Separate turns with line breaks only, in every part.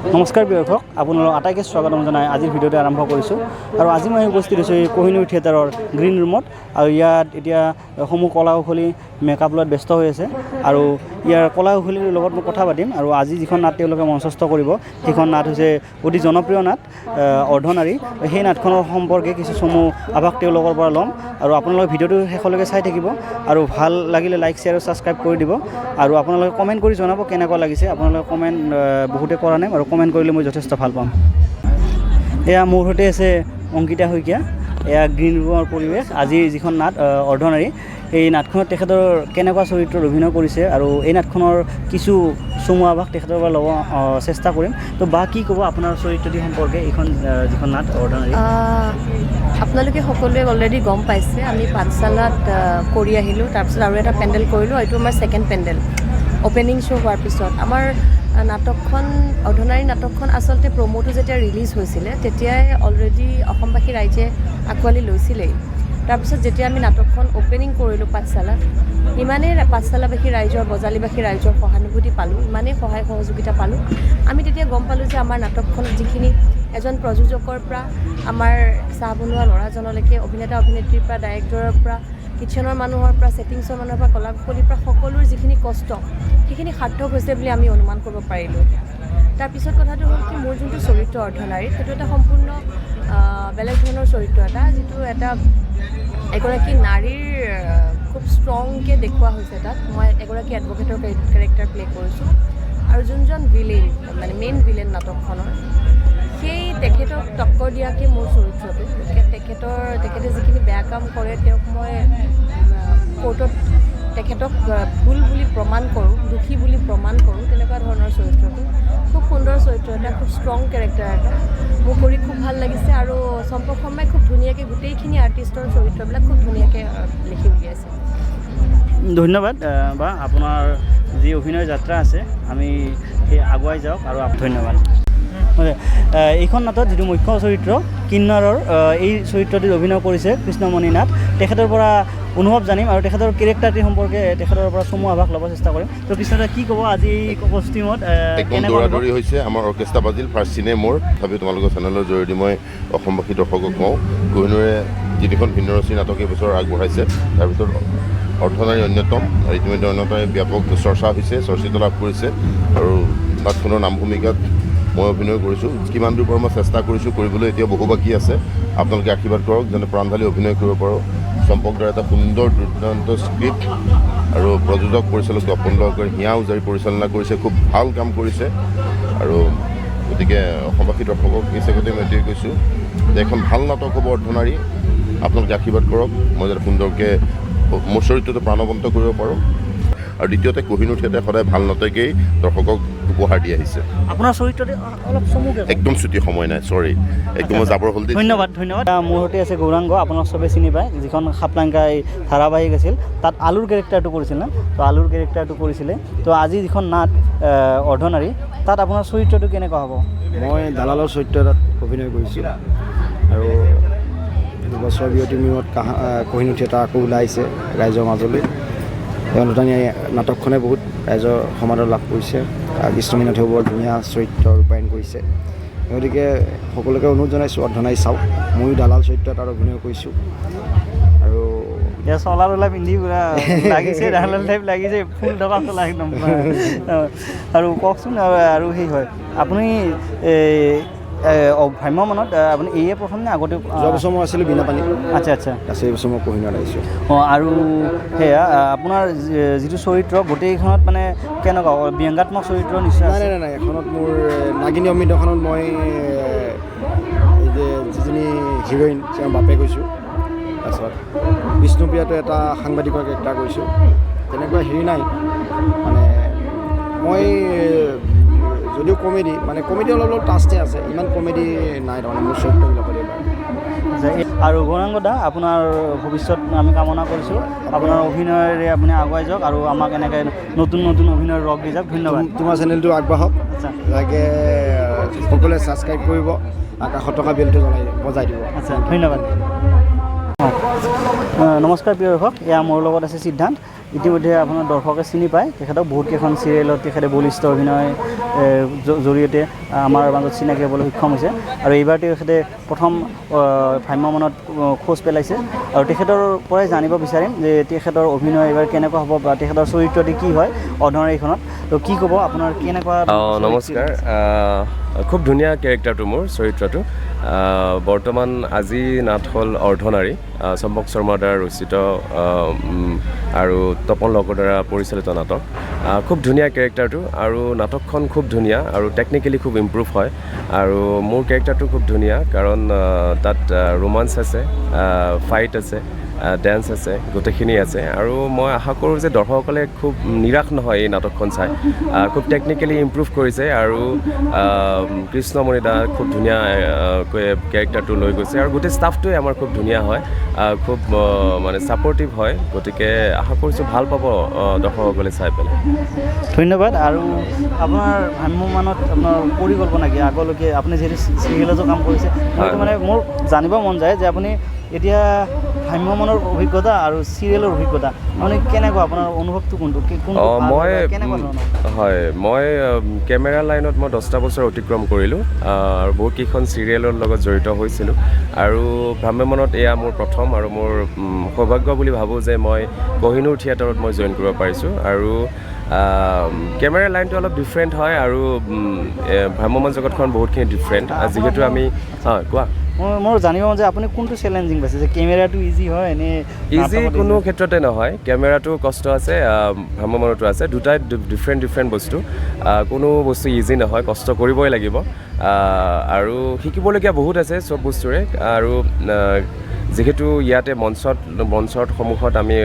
নমস্কাৰ প্ৰিয় দৰ্শক, আপোনালোক আটাইকে স্বাগতম জনাই আজিৰ ভিডিঅ'টো আৰম্ভ কৰিছোঁ। আৰু আজি মই উপস্থিত হৈছোঁ এই কহিনুৰ থিয়েটাৰৰ গ্ৰীণ ৰুমত। আৰু ইয়াত এতিয়া সমূহ কলা কুশলী মেকআপ লোৱাত ব্যস্ত হৈ আছে আৰু ইয়াৰ কলা কুশলীৰ লগত মই কথা পাতিম। আৰু আজি যিখন নাট তেওঁলোকে মঞ্চস্থ কৰিব, সেইখন নাট হৈছে অতি জনপ্ৰিয় নাট অৰ্ধনাৰী। সেই নাটখনৰ সম্পৰ্কে কিছু চমু আভাস তেওঁলোকৰ পৰা ল'ম। আৰু আপোনালোকে ভিডিঅ'টো শেষলৈকে চাই থাকিব আৰু ভাল লাগিলে লাইক, শ্বেয়াৰ আৰু ছাবস্ক্ৰাইব কৰি দিব। আৰু আপোনালোকে কমেণ্ট কৰি জনাব কেনেকুৱা লাগিছে। আপোনালোকে কমেণ্ট বহুতে কৰা নাই আৰু কমেণ্ট কৰিলে মই যথেষ্ট ভাল পাম। এয়া মোৰ সৈতে আছে অংকিতা শইকীয়া। এয়া গ্ৰীণ ৰুমৰ পৰিৱেশ। আজি যিখন নাট অৰ্ধনাৰী, এই নাটখনত তেখেতৰ কেনেকুৱা চৰিত্ৰত অভিনয় কৰিছে আৰু এই নাটখনৰ কিছু চমু আভাস তেখেতৰ পৰা ল'ব চেষ্টা কৰিম। তো বা, কি ক'ব আপোনাৰ চৰিত্ৰটি সম্পৰ্কে, এইখন যিখন নাট অৰ্ধনাৰী?
আপোনালোকে সকলোৱে অলৰেডি গম পাইছে, আমি পাঠশালাত কৰি আহিলোঁ, তাৰপিছত আৰু এটা পেণ্ডেল কৰিলোঁ। এইটো আমাৰ ছেকেণ্ড পেণ্ডেল অ'পেনিং শ্ব' হোৱাৰ পিছত। আমাৰ নাটকখন অৰ্ধনাৰী নাটকখন আচলতে প্ৰম'টো যেতিয়া ৰিলিজ হৈছিলে, তেতিয়াই অলৰেডি অসমবাসী ৰাইজে আঁকোৱালি লৈছিলেই। তাৰপিছত যেতিয়া আমি নাটকখন অ'পেনিং কৰিলোঁ পাঠশালাত, ইমানেই পাঠশালাবাসী ৰাইজৰ, বজালীবাসী ৰাইজৰ সহানুভূতি পালোঁ, ইমানেই সহায় সহযোগিতা পালোঁ, আমি তেতিয়া গম পালোঁ যে আমাৰ নাটকখনত যিখিনি এজন প্ৰযোজকৰ পৰা আমাৰ চাহ বনোৱা ল'ৰাজনলৈকে, অভিনেতা অভিনেত্ৰীৰ পৰা, ডাইৰেক্টৰৰ পৰা, কিটচেনৰ মানুহৰ পৰা, ছেটিংছৰ মানুহৰ পৰা, কলা কুশলীৰ পৰা, সকলোৰে যিখিনি কষ্ট, সেইখিনি সাৰ্থক হৈছে বুলি আমি অনুমান কৰিব পাৰিলোঁ। তাৰপিছত কথাটো হ'ল কি, মোৰ যোনটো চৰিত্ৰ অৰ্ধনাৰী, সেইটো এটা সম্পূৰ্ণ বেলেগ ধৰণৰ চৰিত্ৰ এটা, যিটো এটা এগৰাকী নাৰীৰ খুব ষ্ট্ৰংকৈ দেখুওৱা হৈছে। তাত মই এগৰাকী এডভকেটৰ কেৰেক্টাৰ প্লে কৰিছোঁ আৰু যোনজন ভিলেইন, মানে মেইন ভিলেইন নাটকখনৰ, সেই তেখেতক টক্কৰ দিয়াকৈ মোৰ চৰিত্ৰটো। গতিকে তেখেতে যিখিনি বেয়া কাম কৰে, তেওঁক মই কোৰ্টত তেখেতক ভুল বুলি প্ৰমাণ কৰোঁ, দোষী বুলি প্ৰমাণ কৰোঁ, তেনেকুৱা ধৰণৰ চৰিত্ৰটো। খুব সুন্দৰ চৰিত্ৰ এটা, খুব ষ্ট্ৰং কেৰেক্টাৰ এটা। মোৰ কৰি খুব ভাল লাগিছে আৰু চম্পক শৰ্মাই খুব ধুনীয়াকৈ গোটেইখিনি আৰ্টিষ্টৰ চৰিত্ৰবিলাক খুব ধুনীয়াকৈ লিখি উলিয়াইছে।
ধন্যবাদ বা, আপোনাৰ যি অভিনয় যাত্ৰা আছে, আমি সেই আগুৱাই যাওক আৰু ধন্যবাদ। হয়, এইখন নাটত যিটো মুখ্য চৰিত্ৰ কিন্নৰৰ, এই চৰিত্ৰটিত অভিনয় কৰিছে কৃষ্ণমণি নাথ। তেখেতৰ পৰা অনুভৱ জানিম আৰু তেখেতৰ কেৰেক্টাৰটি সম্পৰ্কে তেখেতৰ পৰা চমু আভাস ল'ব চেষ্টা কৰিম। তো কৃষ্ণদা, কি ক'ব আজি এই কষ্টিউমত
একদম
কেনেকুৱা
দৌৰা
অনুভৱ?
দৌৰি হৈছে আমাৰ, অৰ্কেষ্ট্ৰা বাজিল, ফাৰ্ষ্ট চিনে মোৰ। তথাপিও তোমালোকৰ চেনেলৰ জৰিয়তে মই অসমবাসী দৰ্শকক কওঁ, কহিনুৰে তিনিখন ভিন্নৰচী নাটক এইবছৰ আগবঢ়াইছে, তাৰ ভিতৰত অৰ্ধনাৰী অন্যতম। আৰু ইতিমধ্যে অন্যতম ব্যাপক চৰ্চা হৈছে, চৰ্চিত লাভ কৰিছে আৰু নাটখনৰ নাম ভূমিকাত মই অভিনয় কৰিছোঁ। কিমান দূৰ পাৰোঁ মই চেষ্টা কৰিছোঁ কৰিবলৈ, এতিয়া বহু বাকী আছে। আপোনালোকে আশীৰ্বাদ কৰক যেনে প্ৰাণঢালি অভিনয় কৰিব পাৰোঁ। চম্পক দাৰ এটা সুন্দৰ দুৰ্দান্ত স্ক্ৰিপ্ট আৰু প্ৰযোজক পৰিচালক তপন লহকৰ হিয়া উজাৰি পৰিচালনা কৰিছে, খুব ভাল কাম কৰিছে। আৰু গতিকে অসমবাসী দৰ্শকক এই চেগতে মই এইটোৱে কৈছোঁ যে এখন ভাল নাটক হ'ব অৰ্ধনাৰী। আপোনালোকে আশীৰ্বাদ কৰক, মই যাতে সুন্দৰকৈ মোৰ চৰিত্ৰটো প্ৰাণৱন্ত কৰিব পাৰোঁ। আৰু দ্বিতীয়তে কহিনুৰ থিয়েটাৰে সদায় ভাল নাটকেই দৰ্শকক উপহাৰ দি আহিছে।
আপোনাৰ চৰিত্ৰটি অলপ চমুকে কওক।
একদম ছুটি সময় নাই, চৰি, একদম মই যাবৰ হ'ল দেই।
ধন্যবাদ, ধন্যবাদ। মোৰ সৈতে আছে গৌৰাংগ। আপোনাক চবেই চিনি পায়, যিখন খাপলাংকাই ধাৰাবাহিক আছিল, তাত আলুৰ কেৰেক্টাৰটো কৰিছিল না? তো আলুৰ কেৰেক্টাৰটো কৰিছিলে। তো আজি যিখন নাট অৰ্ধনাৰী, তাত আপোনাৰ চৰিত্ৰটো কেনেকুৱা হ'ব?
মই দালালৰ চৰিত্ৰ এটাত অভিনয় কৰিছোঁ আৰু 2 বছৰ বিৰতিৰ মূৰত কহিনুৰ থিয়েটাৰ আকৌ ওলাই আহিছে ৰাইজৰ মাজলৈ। এই অনুদানী নাটকখনে বহুত ৰাইজৰ সমাদৰ লাভ কৰিছে আৰু কৃষ্ণমণি নাথেও বৰ ধুনীয়া চৰিত্ৰ ৰূপায়ণ কৰিছে। গতিকে সকলোকে অনুৰোধ জনাইছোঁ, অৰ্ধনাৰী চাওক। ময়ো দালাল চৰিত্ৰ এটাত অভিনয় কৰিছোঁ আৰু
এতিয়া চোলা তোলা পিন্ধি পূৰা লাগিছে, দালাল টাইপ লাগিছে, ফুল থকা চোলা একদম। আৰু কওকচোন, আৰু সেই হয়, আপুনি এই ভ্ৰাম্যমানত আপুনি এয়ে প্ৰথম নে আগতে?
যোৱা বছৰ মই আছিলোঁ বিনা পানী।
আচ্ছা আচ্ছা
তাৰপিছত এই বছৰ মই কহিনুৰত আহিছোঁ।
অঁ, আৰু সেয়া আপোনাৰ যিটো চৰিত্ৰ গোটেইখনত মানে কেনেকুৱা, ব্যংগাত্মক চৰিত্ৰ নিশ্চয়
নাই।
আছে?
নাই নাই নাই এখনত মোৰ নাগিনী অমৃতখনত মই এই যে যিজনী হিৰইন, তেওঁৰ বাপেক হৈছোঁ। তাৰপিছত বিষ্ণুপ্ৰিয়াটো এটা সাংবাদিকৰ কেৰেক্টাৰ কৰিছোঁ। তেনেকুৱা হেৰি নাই, মানে মই যদিও কমেডি, মানে কমেডি অলপ অলপ টাচতে আছে, ইমান কমেডি নাই তাৰমানে মোৰ চৰিত্ৰবিলাকত এইবাৰ।
আচ্ছা, আৰু গৌৰাংগ দা, আপোনাৰ ভৱিষ্যত আমি কামনা কৰিছোঁ। আপোনাৰ অভিনয়েৰে আপুনি আগুৱাই যাওক আৰু আমাক এনেকৈ নতুন নতুন অভিনয়ৰ ৰস দি যাওক। ধন্যবাদ।
তোমাৰ চেনেলটো আগবাঢ়ক। লাগে সকলোৱে ছাবস্ক্ৰাইব কৰিব আৰু কাষত থকা বেলটো জ্বলাই বজাই দিব।
আচ্ছা, ধন্যবাদ। অঁ, নমস্কাৰ প্ৰিয় দৰ্শক, এয়া মোৰ লগত আছে সিদ্ধান্ত। ইতিমধ্যে আপোনাৰ দৰ্শকে চিনি পায় তেখেতক। বহুতকেইখন চিৰিয়েলত তেখেতে বলিষ্ঠ অভিনয় জৰিয়তে আমাৰ মাজত চিনাকি হ'বলৈ সক্ষম হৈছে আৰু এইবাৰ তেখেতে প্ৰথম ভ্ৰাম্যমাণত খোজ পেলাইছে আৰু তেখেতৰ পৰাই জানিব বিচাৰিম যে তেখেতৰ অভিনয় এইবাৰ কেনেকুৱা হ'ব বা তেখেতৰ চৰিত্ৰটি কি হয় অৰ্ধনাৰীখনত। তো কি ক'ব, আপোনাৰ কেনেকুৱা?
অঁ, নমস্কাৰ। খুব ধুনীয়া কেৰেক্টাৰটো, মোৰ চৰিত্ৰটো। বৰ্তমান আজি নাট হ'ল অৰ্ধনাৰী, চম্পক শৰ্মাৰ দ্বাৰা ৰচিত আৰু তপন লহকৰ দ্বাৰা পৰিচালিত নাটক। খুব ধুনীয়া কেৰেক্টাৰটো আৰু নাটকখন খুব ধুনীয়া আৰু টেকনিকেলি খুব ইম্প্ৰুভ হয় আৰু মোৰ কেৰেক্টাৰটো খুব ধুনীয়া, কাৰণ তাত ৰোমাঞ্চ আছে, ফাইট আছে, ডেন্স আছে, গোটেইখিনি আছে। আৰু মই আশা কৰোঁ যে দৰ্শকসকলে খুব নিৰাশ নহয় এই নাটকখন চাই। খুব টেকনিকেলি ইম্প্ৰুভ কৰিছে আৰু কৃষ্ণমণি দা খুব ধুনীয়াকৈ কেৰেক্টাৰটো লৈ গৈছে আৰু গোটেই ষ্টাফটোৱে আমাৰ খুব ধুনীয়া হয়, খুব মানে ছাপৰ্টিভ হয়। গতিকে আশা কৰিছোঁ ভাল পাব দৰ্শকসকলে চাই পেলাই।
ধন্যবাদ। আৰু আপোনাৰ ভ্ৰাম্যমাণত আপোনাৰ পৰিকল্পনা কি আগলৈকে? আপুনি যিহেতু চিৰিয়েলতো কাম কৰিছে, মইতো মানে মোৰ জানিব মন যায় যে আপুনি এতিয়া ভ্ৰাম্যমাণৰ অভিজ্ঞতা আৰু চিৰিয়েলৰ অভিজ্ঞতা মানে কেনেকুৱা, আপোনাৰ অনুভৱটো কোনটো, কোনটো ভাল
মই
হয় বা কেনেকুৱা ধৰণৰ?
হয়, মই কেমেৰা লাইনত মই 10টা বছৰ অতিক্ৰম কৰিলোঁ আৰু বহুতকেইখন চিৰিয়েলৰ লগত জড়িত হৈছিলোঁ আৰু ভ্ৰাম্যমাণত এয়া মোৰ প্ৰথম আৰু মোৰ সৌভাগ্য বুলি ভাবোঁ যে মই কহিনুৰ থিয়েটাৰত মই জইন কৰিব পাৰিছোঁ। আৰু কেমেৰা লাইনটো অলপ ডিফাৰেণ্ট হয় আৰু ভ্ৰাম্যমাণ জগতখন বহুতখিনি ডিফাৰেণ্ট, যিহেতু আমি, হয়, কোৱা।
মোৰ জানিব মন যায় আপুনি কোনটো চেলেঞ্জিং পাইছে, যে কেমেৰাটো ইজি হয় নে
ইজি?
নাটকত?
কোনো ক্ষেত্ৰতে নহয়। কেমেৰাটো কষ্ট আছে, ভ্ৰাম্যমাণতো আছে। দুটাই ডিফাৰেণ্ট ডিফাৰেণ্ট বস্তু। কোনো বস্তু ইজি নহয়, কষ্ট কৰিবই লাগিব আৰু শিকিবলগীয়া বহুত আছে চব বস্তুৰে। আৰু যিহেতু ইয়াতে মঞ্চত সন্মুখত আমি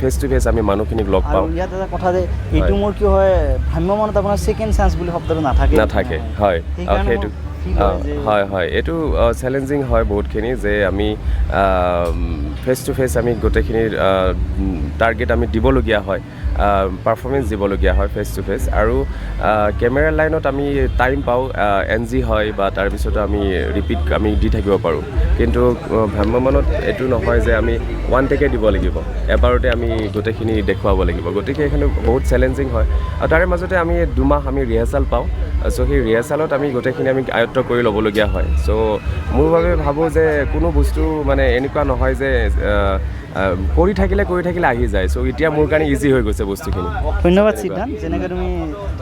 ফেচ টু ফেচ আমি মানুহখিনিক লগ
আৰু
পাওঁ।
ইয়াত এটা কথা যে এইটো মোৰ কি হয়, ভ্ৰাম্যমাণত আপোনাৰ ছেকেণ্ড চান্স বুলি শব্দটো নাথাকে।
নাথাকে, হয়।
সেইকাৰণে
সেইটো
মোৰ feel হয় যে
হয় হয়, এইটো চেলেঞ্জিং হয় বহুতখিনি যে আমি ফেচ টু ফেচ আমি গোটেইখিনি টাৰ্গেট আমি দিবলগীয়া হয়, পাৰফৰ্মেঞ্চ দিবলগীয়া হয় ফেচ টু ফেচ। আৰু কেমেৰা লাইনত আমি টাইম পাওঁ, এন জি হয় বা তাৰপিছতো আমি ৰিপিট আমি দি থাকিব পাৰোঁ। কিন্তু ভ্ৰাম্যমাণত এইটো নহয় যে আমি ওৱান টেকে দিব লাগিব, এবাৰতে আমি গোটেইখিনি দেখুৱাব লাগিব। গতিকে এইখিনি বহুত চেলেঞ্জিং হয় আৰু তাৰে মাজতে আমি 2 মাহ আমি ৰিহাৰ্চেল পাওঁ। চ' সেই ৰিহাৰ্চেলত আমি গোটেইখিনি আমি আয়ত্ব কৰি ল'বলগীয়া হয়। চ' মোৰ বাবে ভাবোঁ যে কোনো বস্তু মানে এনেকুৱা নহয় যে আহ, আহ, কৰি থাকিলে কৰি থাকিলে আহি যায়। চ' এতিয়া মোৰ কাৰণে ইজি হৈ গৈছে বস্তুখিনি।
ধন্যবাদ সিদ্ধান্ত। যেনেকৈ তুমি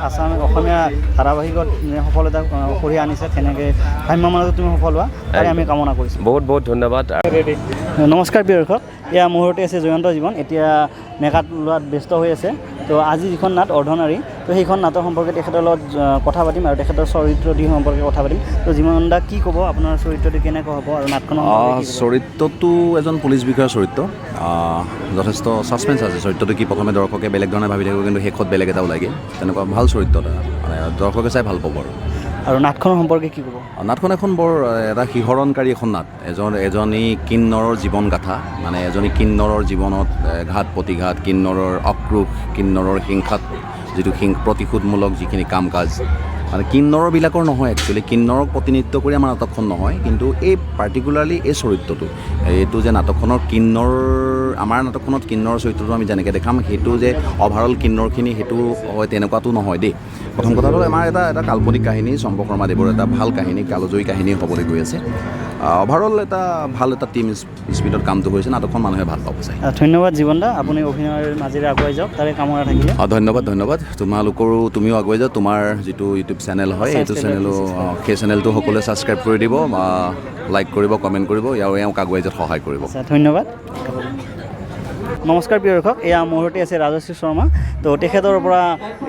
আছাম অসমীয়া ধাৰাবাহিকত সফলতা কঢ়িয়াই আনিছা, তেনেকৈ ভ্ৰাম্যমাণতো তুমি সফল হোৱা, তাৰে আমি কামনা কৰিছোঁ।
বহুত বহুত ধন্যবাদ।
নমস্কাৰ প্ৰিয় দৰ্শক, এয়া মুহূৰ্তে আছে জয়ন্ত জীৱন, এতিয়া মেকআপ লোৱাত ব্যস্ত হৈ আছে। তো আজি যিখন নাট অৰ্ধনাৰী, তো সেইখন নাটৰ সম্পৰ্কে তেখেতৰ লগত কথা পাতিম আৰু তেখেতৰ চৰিত্ৰটি সম্পৰ্কে কথা পাতিম। তো জীৱন দা, কি ক'ব, আপোনাৰ চৰিত্ৰটি কেনেকুৱা হ'ব আৰু নাটখনৰ সম্পৰ্কে কি ক'ব?
চৰিত্ৰটো এজন পুলিচ বিষয়াৰ চৰিত্ৰ। যথেষ্ট ছাছপেঞ্চ আছে। চৰিত্ৰটো কি, প্ৰথমে দৰ্শকে বেলেগ ধৰণে ভাবি থাকিব, কিন্তু শেষত বেলেগ এটা ওলাইগৈ। তেনেকুৱা ভাল চৰিত্ৰ এটা, মানে দৰ্শকে চাই ভাল পাব। আৰু
আৰু নাটখনৰ সম্পৰ্কে কি ক'ব?
নাটখন এখন বৰ এটা শিহৰণকাৰী এখন নাট। এজনী কিন্নৰৰ জীৱন গাথা, মানে এজনী কিন্নৰৰ জীৱনত ঘাত প্ৰতিঘাত, কিন্নৰৰ আক্ৰোশ, কিন্নৰৰ হিংসাত যিটো প্ৰতিশোধমূলক যিখিনি কাম কাজ, মানে কিন্নৰবিলাকৰ নহয়, একচুৱেলি কিন্নৰক প্ৰতিনিধিত্ব কৰি আমাৰ নাটকখন নহয়, কিন্তু এই পাৰ্টিকুলাৰলি এই চৰিত্ৰটো, এইটো যে নাটকখনৰ কিন্নৰ, আমাৰ নাটকখনত কিন্নৰৰ চৰিত্ৰটো আমি যেনেকৈ দেখাম, সেইটো যে অভাৰঅল কিন্নৰখিনি সেইটো হয় তেনেকুৱাটো নহয় দেই। প্ৰথম কথাটো হ'ল আমাৰ এটা এটা কাল্পনিক কাহিনী, চম্পক শৰ্মাদেৱৰ এটা ভাল কাহিনী, কালজয়ী কাহিনী হ'বলৈ গৈ আছে। অভাৰঅল এটা ভাল এটা টীম স্পীডত কামটো হৈছে। নাটকখন মানুহে ভাল পাব চাই।
ধন্যবাদ জীৱন দা। আপুনি অভিনয়ৰ মাজেৰে আগুৱাই যাওক, তাৰে কামনা থাকিলে।
অঁ, ধন্যবাদ, ধন্যবাদ। তোমালোকৰো, তুমিও আগুৱাই যাওঁ। তোমাৰ যিটো ইউটিউব চেনেল হয়, সেইটো চেনেলো, সেই চেনেলটো সকলোৱে ছাবস্ক্ৰাইব কৰি দিব, লাইক কৰিব, কমেণ্ট কৰিব আৰু এওঁক আগুৱাই যোৱাত সহায় কৰিব।
আচ্ছা, ধন্যবাদ। নমস্কাৰ প্ৰিয় দৰ্শক, এয়া মুহূৰ্তে আছে ৰাজশ্ৰী শৰ্মা। তো তেখেতৰ পৰা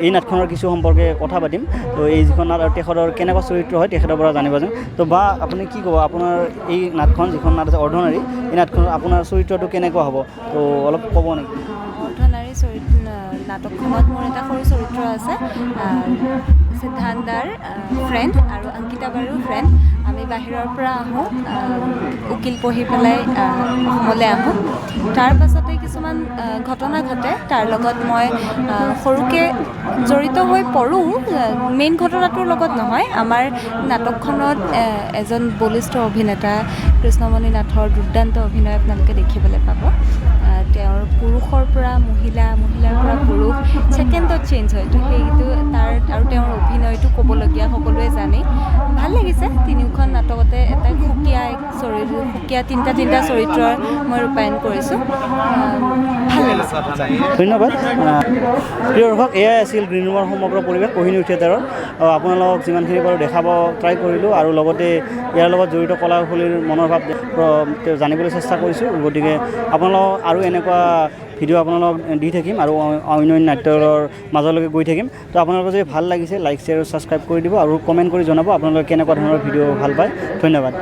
এই নাটখনৰ কিছু সম্পৰ্কে কথা পাতিম। তো এই যিখন নাট আৰু তেখেতৰ কেনেকুৱা চৰিত্ৰ হয়, তেখেতৰ পৰা জানিব যাম। তো বা, আপুনি কি ক'ব, আপোনাৰ এই নাটখন, যিখন নাট আছে অৰ্ধনাৰী, এই নাটখনৰ আপোনাৰ চৰিত্ৰটো কেনেকুৱা হ'ব, তো অলপ ক'ব নেকি?
অৰ্ধনাৰী চৰিত্ৰ নাটকখনত মোৰ এটা সৰু চৰিত্ৰ আছে, সিদ্ধান্ত দাৰ ফ্ৰেণ্ড আৰু অংকিতা বাৰো ফ্ৰেণ্ড। আমি বাহিৰৰ পৰা আহোঁ, উকিল পঢ়ি পেলাই অসমলৈ আহোঁ। তাৰ পাছতে কিছুমান ঘটনা ঘটে, তাৰ লগত মই সৰুকৈ জড়িত হৈ পৰোঁ, মেইন ঘটনাটোৰ লগত নহয়। আমাৰ নাটকখনত এজন বলিষ্ঠ অভিনেতা কৃষ্ণমণি নাথৰ দুৰ্দান্ত অভিনয় আপোনালোকে দেখিবলৈ পাব। তেওঁৰ পুৰুষৰ পৰা মহিলা, মহিলাৰ পৰা পুৰুষ ছেকেণ্ডত চেঞ্জ হয়। তো সেইটো তাৰ আৰু তেওঁৰ অভিনয়টো ক'বলগীয়া, সকলোৱে জানেই। ভাল লাগিছে তিনিওখন নাটকতে এটা সুকীয়া এক চৰিত্ৰ, সুকীয়া তিনিটা তিনিটা চৰিত্ৰৰ মই ৰূপায়ণ কৰিছোঁ। ভাল লাগিছে।
ধন্যবাদ। প্ৰিয় দৰ্শক, এয়াই আছিল গ্ৰীণ ৰুমৰ সমগ্ৰ পৰিৱেশ কহিনুৰ থিয়েটাৰৰ। আপোনালোকক যিমানখিনি পাৰোঁ দেখাব ট্ৰাই কৰিলোঁ আৰু লগতে ইয়াৰ লগত জড়িত কলা কুশলীৰ মনৰ ভাৱ তেওঁ জানিবলৈ চেষ্টা কৰিছোঁ। গতিকে আপোনালোকক আৰু এনেকুৱা ভিডিঅ' আপোনালোকক দি থাকিম আৰু অন্য অন্য নাট্যৰ মাজলৈকে গৈ থাকিম। তো আপোনালোকৰ যদি ভাল লাগিছে, লাইক, শ্বেয়াৰ আৰু ছাবস্ক্ৰাইব কৰি দিব আৰু কমেণ্ট কৰি জনাব আপোনালোকে কেনেকুৱা ধৰণৰ ভিডিঅ' ভাল পায়। ধন্যবাদ।